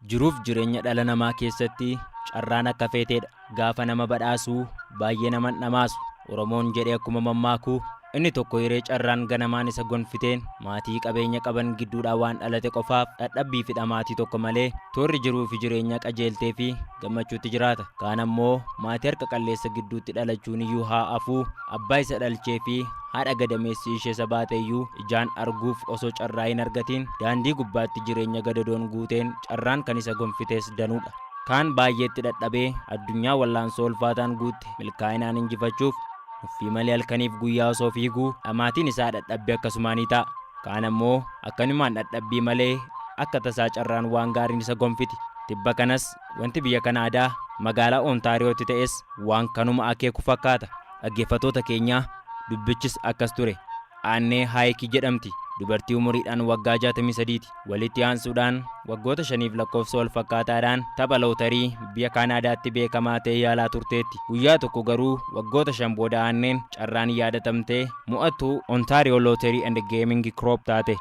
Jiruuf jireenya dhala namaa keessatti carraan akka feeteedha. Gaafa nama badhaasuu baay'ee nama hin dhamaasu. Oromoon jedhee akkuma mammaaku inni tokko hiree carraan ganamaan isa gonfiteen maatii qabeenya qaban gidduudhaa waan dhalate qofaaf dhadhabbii fi dhamaatii tokko malee toorri jiruu fi jireenya qajeeltee fi gammachuutti jiraata. Kaan ammoo maatii harka qalleessa gidduutti dhalachuun iyyuu haa afuu abbaa isa dhalchee fi haadha gadameessi ishee isa baate iyyuu ijaan arguuf osoo carraa hin argatiin daandii gubbaatti jireenya gadadoon guuteen carraan kan isa gonfites danuudha. Kaan baay'eetti dadhabee addunyaa wallaansoo ulfaataan guutte milkaa'inaan injifachuuf nuffii malee halkaniif guyyaa osoo fiiguu dhamaatiin isaa dadhabbii akkasumaa ni ta'a. Kaan ammoo akkanumaan dadhabbii malee akka tasaa carraan waan gaariin isa gonfiti. Tibba kanas wanti biyya Kanaadaa magaalaa Ontaariyootti ta'es waan kanuma akeeku fakkaata. Dhaggeeffatoota keenyaa dubbichis akkas ture. Aannee Haayikii jedhamti. Dubartii umuriidhaan waggaa 63ti. Walitti aansuudhaan waggoota shaniif lakkoofsa wal fakkaataadhaan tapha lootarii biyya Kaanaadaatti beekamaa ta'e yaalaa turteetti. Guyyaa tokko garuu waggoota 5 booda Aanneen carraan yaadatamtee mo'attuu Ontario Lottery and Gaming Corp taate.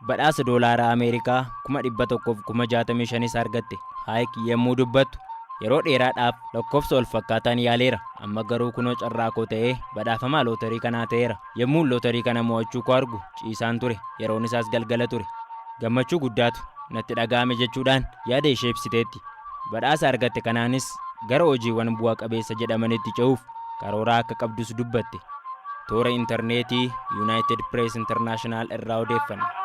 Badhaasa doolaara Ameerikaa 165,000 argatte. Haayik yemmuu dubbattu yeroo dheeraadhaaf lakkoofsa wal fakkaataan yaaleera. Amma garuu kunoo carraa koo ta'ee badhaafamaa lootarii kanaa ta'eera. Yemmuun lootarii kana mo'achuu koo argu ciisaan ture. Yeroon isaas galgala ture. Gammachuu guddaatu natti dhaga'ame jechuudhaan yaada ishee ibsiteetti. Badhaasa argatte kanaanis gara hojiiwwan bu'a qabeessa jedhamanitti ce'uuf karooraa akka qabdus dubbatte. Toora intarneetii United Press International irraa odeeffanne.